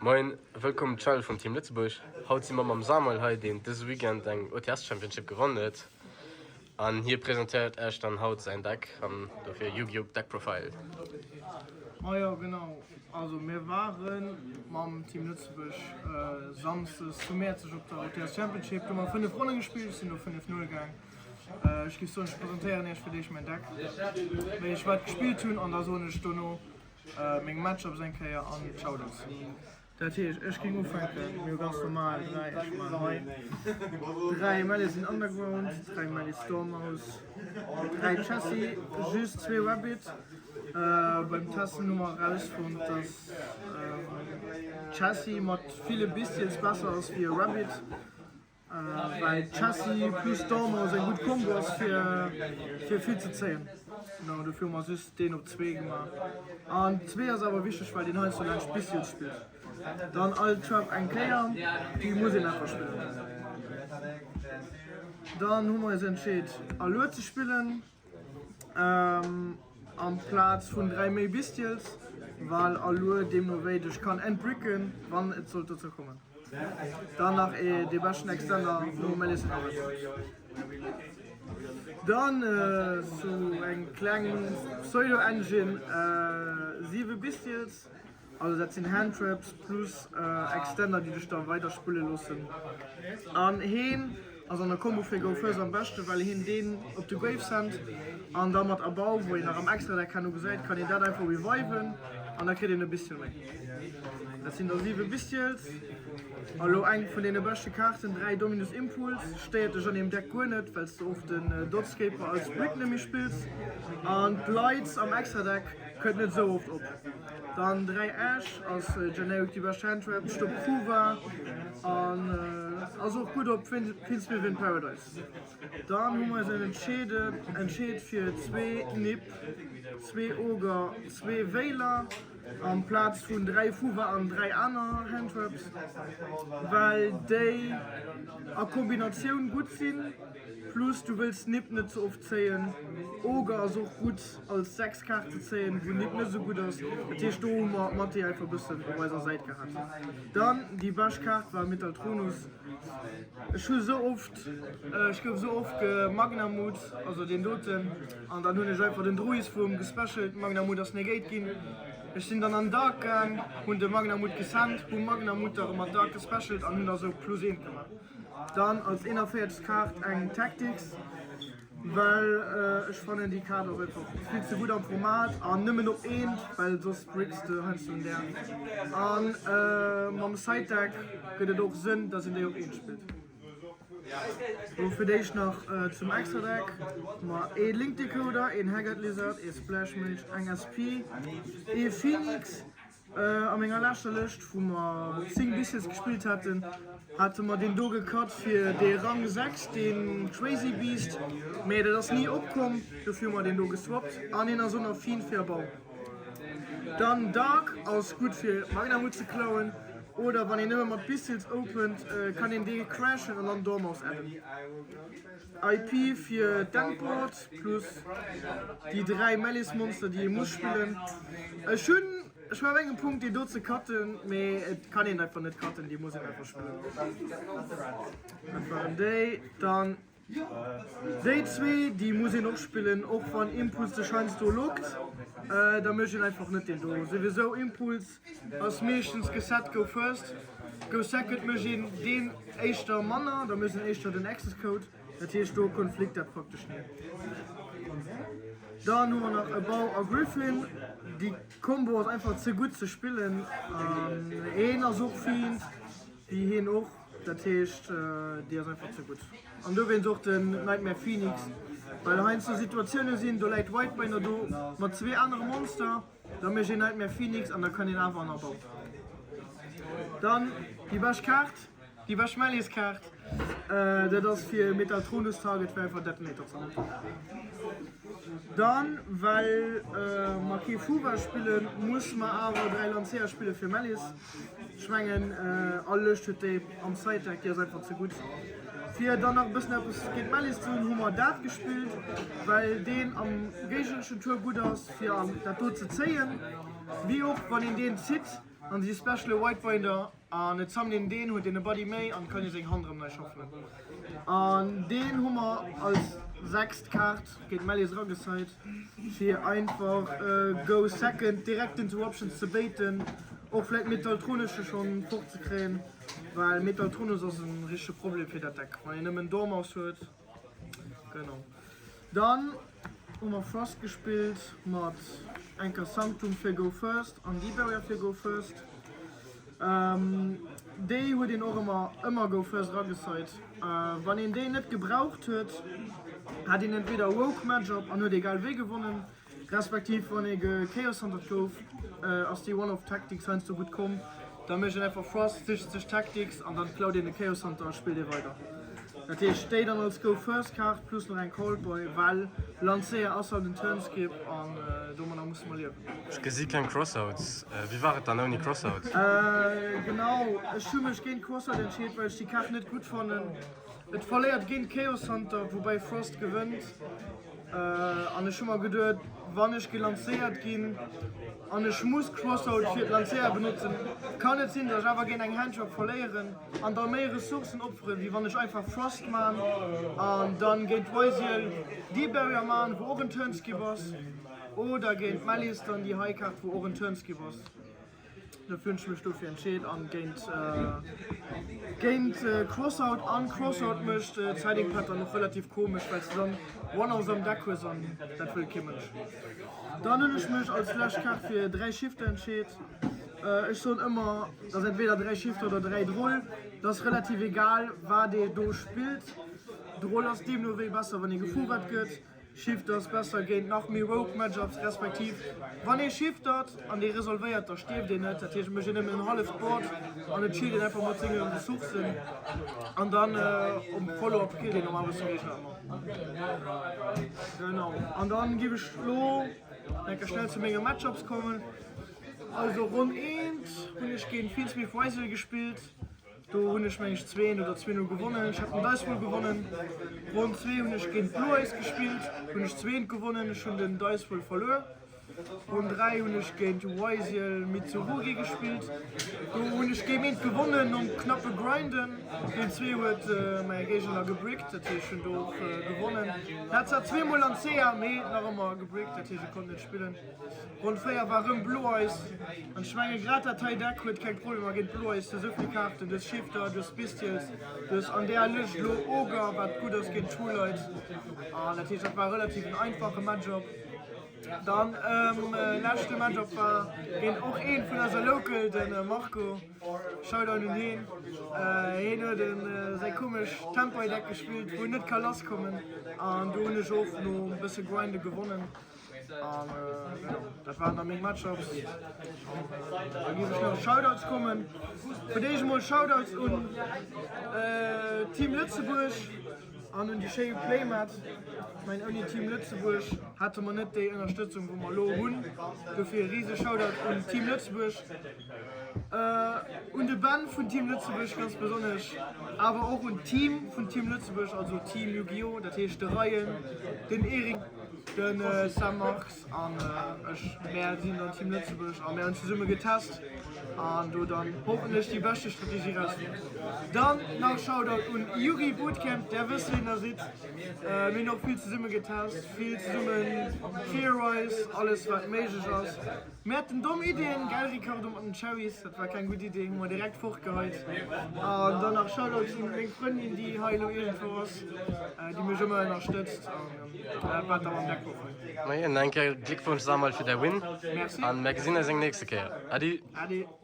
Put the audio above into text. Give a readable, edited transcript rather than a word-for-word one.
Moien, wëllkomm Charel vum Team Lëtzebuerg. Haut si mer mam Samuel hei, deen dëse Weekend eng OTS Championship gewonnen huet. An hie presentéiert Äech dann haut säin Deck an dofir Yu-Gi-Oh! Deck Profile. Majo genau, also mir ware mam Team Lëtzebuerg Samsdes zu Mäerzeg op der OTS Championship. Do hu mer 5 Ronnen gespillt, sinn do 5, 0 gaang. Ech géif soen, ech presentéieren Iech fir d'éischt mäin Deck, wéi ech wat gespillt hunn an da soen ech dono meng Matchups eng Kéier an Shoutouts. Dat heescht, ech géing ufänken, mir hu ganz normal 3, ech maachen hei 3 Malice Underground, 3 Malice Dormouse, 3 Chessie, just zwee Rabbit. Beim Testen hu mer erausfonnt, dass Chessie mat ville Bystials besser ass wéi e Rabbit. Well Chassis plus Dormouse eng gutt Kombo ass fir vill ze zéien. Genau dofir hu mer just deen op 2 gemaach. An 2 ass awer wichteg well deen heiansdo laanscht Bystials spillt. Dann all Trap eng Kéier, déi muss een einfach spillen. Dann hu mer eis entscheet Allure ze spillen amplaz vun 3 méi Bystials, well Allure deemno wéi dech kann entbricken wann et sollt dozou kommen. Dann nach ee dee beschten Extender nom Malice Underground. Dann sou eng kleng Pseudo Engine, 7 Bystials, also dat sinn Handtraps plus Extender déi dech da weider spille loossen. An heen ass an der Combo fir Go First am beschten, well heen deen op de Grave sent an da mat Abau wou een nach am Extra Deck herno gesäit kann een dat einfach reviven an da kritt een e Bystial méi. Dat sinn der 7 Bystials. A lo eng vun deene beschte Kaarten, 3 Dominus Impulse. Stéiert dech an deem Deck guer net, well s de oft den Dotscaper als Brick nemmi spills. An d'Lights am Extra Deck kënnt net esou oft op. Dann 3 Ash ass generic déi bescht Handtrap, stoppt Fuwa an ass och gutt op Fiendsmith in Paradise. Dann hu mer eis entscheet fir zwee Nib, zwee Ogre, zwee Veiler. Amplaz vun 3 Fuwa an 3 aner Handtraps, well déi a Kombinatioun gutt sinn, plus du wëlls Nib net ze oft zéien. Ogre ass och gutt als 6 Kaart ze zéien, wou Nib net esou gutt ass. Dat heescht do hu mer d'Mathé einfach bëssen op eiser Säit gehat. Dann déi bescht Kaart war Metaltronus. Ech hu sou oft, ech gouf sou oft gemagnamut, also deen doten, an dann hunn ech einfach den Druiswurm gespecialt, Magnamut ass negate ginn. Ech sinn dann an Dark gaang, hunn de Magnamut gesent, hu Magnamut da rëm mat Dark gespecialt an hunn da sou plus eent gemaach. Dann als 41. Kaart eng Tactics. Well ech fannen déi Kaart ass einfach vill ze gutt am Format an nëmmen op eent, well soss bricks de heiansdo un där. An mam Side Deck gëtt et och Sënn, dass een déi op eent spillt. Lo fir d'éischt nach zum Extra Deck, ma ee Link Decoder, een Haggard Lizard, ee Splash Mage, eng SP, ee Phoenix, A menger leschter Lëscht, wou mer 10 Bystials gespillt haten, hate mer deen do gecut fir dee Rang 6, dee Crazy Beast, mee dat ass ni opkomm, dofir hu mer deen do geswappt an hien ass och nach Fiend fir Bau. Dann Dark ass gutt fir Magnamut ze klauen oder wann een nëmme mat Bystials opent, kann een dee crashen an dann Dormouse adden. IP fir d'Endboard plus déi 3 Malice Monster déi ee muss spillen. Ech hunn, ech war op engem Punkt déi do ze cutten, mee et kann een einfach net cutten, déi muss een einfach spillen. Dat waren déi. Dann déi zwee, déi muss een och spillen, och wann Impulse dech heiansdo lockt, da mécht een einfach net deen do. Souwisou Impulse ass meeschtens geset go first, go second mécht een deen éischter manner, da mécht een éischter den Access Code. Dat heescht do konflikt dat praktesch ni. Dann hu mer nach e Bau a Griffin. Déi Combo ass einfach ze gutt ze spillen. An een ass och Fiend, wéi hien och. Dat heescht déi ass einfach ze gutt. An dowéinst och den Nightmare Phoenix, well heiansdo Situatioune sinn, do läit Whitebinder do mat zwee anere Monster, da mécht een Nightmare Phoenix an da kann een awer an Abau. Dann déi bescht Kaart. Déi bescht Malice-Kaart, dat ass fir Metaltronus Target fir einfach Detonator ze hunn. Dann, well mer kee Fuwa spillen, muss mer awer 3 Lancea spille fir Malice. Ech mengen all Lëscht huet déi am Side Deck, déi ass einfach ze gutt. Fir dann nach e bëssen eppes géint Malice ze hunn, hu mer dat gespillt, well deen am géignereschen Tour gutt ass fir dat do ze zéien, wéi och wann een deen zitt. An si speciale White Binder an et sammelt een deen, huet een e Body méi an kann ee seng Hand erëm nei shuffelen. An deen hu mer als sechst Kaart géint Maliss erageside fir einfach Go Second direkt Interruptions ze baiten, och vläit Metaltronesche schonn fort ze kréien, well Metaltronus ass e richtege Problem fir dat Deck wann een nëmmen Dormouse huet. Genau. Dann hu mer Frost gespillt mat Anchor Sanctum fir Go First an D-Barrier fir Go First. Déi huet een och ëmmer ëmmer Go First erageside. Wann een déi net gebraucht huet, hat een entweder Rogue Matchup an huet egal wéi gewonnen, respektiv wann ee ge-Chaos-Huntert gouf, ass déi One-Off Tactics heiansdo gutt komm. Da mécht een einfach Frost, sicht sech Tactics an dann klaut een de Chaos Hunter a spillt ee weider. Dat heescht déi dann als Go First Kaart plus nach eng Called By, well Lancea ass halt en Turnskip an domadder musse mer liewen. Ech gesi keng Crossouts. Wéi war et dann ouni Crossout? Genau, ech hu mech géint Crossout entscheet, well ech déi Kaart net gutt fannen. Et verléiert géint Chaos Hunter, woubäi Frost gewënnt. An ech hu mer geduet, wann ech gelancéiert ginn an ech muss Crossout fir d'Lancéier benotzen, kann et sinn, datt ech awer géint eng Handtrap verléieren an da méi Ressourcen opferen, wéi wann ech einfach Frost man an dann géint Ryzeal D-Barrier man, wou och en Turnskip ass, oder géint Maliss dann déi hei Kaart, wou och en Turnskip ass. Dofir hunn ech mech dofir entscheet an géint géint Crossout an Crossout mécht d'Siding Pattern och relativ komesch well s de dann One-Offs am Deck hues an dat wëll kee Mënsch. Dann hunn ech mech als lescht Kaart fir 3 Shifter entscheet. Ech soen ëmmer dass entweder 3 Shifter oder 3 Droll, dat ass relativ egal wat ee do spillt. Droll ass deemno wéi besser wann ee gefuwert gëtt. Shifter ass besser géint nach méi woke Matchups, respektiv wann ee shiftert an dee resolvéiert, da stierft een net, dat heescht et mécht een nëmmen en halleft Board an et chillt een einfach mat senge Ressourcen an dann um Follow-up killt een normalerweis de Géigner ëmmer. Genau, an dann giff ech lo eng Kéier schnell zu menge Matchups kommen. Also Ronn 1 hunn ech géint Fiendsmith Ryzeal gespillt. Do hunn ech meng ech 2 oder 2 0 gewonnen. Ech hat den Dice Roll gewonnen. Ronn 2 hunn ech géint Blue Eyes gespillt, hunn ech 2 gewonnen. Ech hunn den Dice Roll verluer. Ronn 3 hunn ech géint Ryzeal Mitsurugi gespillt. Do hunn ech Game 1 gewonnen nom knappe Grinden. Game 2 huet mäi Géigner gebrickt, dat heescht ech hunn do och gewonnen. Hat zwar zweemol Lancea, mee nach ëmmer gebrickt, dat heescht e konnt net spillen. Ronn 4 war rëm Blue Eyes an ech menge grad dat hei Deck huet keng Problemer géint Blue Eyes, du hues esouvill Kaarten, du hues Shifter, du hues Bystials, du hues an där Lëscht elo Ogre wat gutt ass géint True Light an dat heescht dat war relativ en einfache Matchup. Dann leschte Matchup war géint och een vun eiser Local, de Marco, Shoutout un heen, heen huet en säi komesch Tempai Deck gespillt wou en net ka lass kommen an do hunn ech och nom bësse Grinde gewonnen. An genau, dat waren da meng Matchups. Da géif ech nach Shoutouts kommen. Fir d'éischt emol Shoutouts un Team Lëtzebuerg an un déi schéi Playmat. Ech mengen ouni Team Lëtzebuerg hätte mer net déi Ënnerstëtzung wou mer elo hunn. Dofir e rise Shoutout un Team Lëtzebuerg, un de Ben vun Team Lëtzebuerg ganz besonnesch, awer och un d'Team vun Team Lëtzebuerg, also Team Yu-Gi-Oh! Dat heescht de Ryan, den Eric, Den Sam Marx an ech, mär sinn dann Team Lëtzebuerg a mär hunn zesumme getest an do dann hoffentlech déi beschte Strategie rausfonnt. Dann nach Shoutout un Yugi Bootcamp, där wësst ween der sidd. Mir hunn och vill zesumme getest, vill zesummen theorized, alles wat méiglech ass. Mir haten domm Iddien, gell Ricardo, mat den Cherries, dat war keng gutt Idee, hu mer direkt fortgeheit. An dann nach Shoutouts un meng Frëndin, déi hei elo iergendwou ass, déi mech ëmmer ënnerstëtzt an dat war et da mam Deck wochen. Moien, eng Kéier Gléckwonsch Samuel fir däi Win. Merci. An mär gesinn eis eng nächste Kéier. Adi. Adi.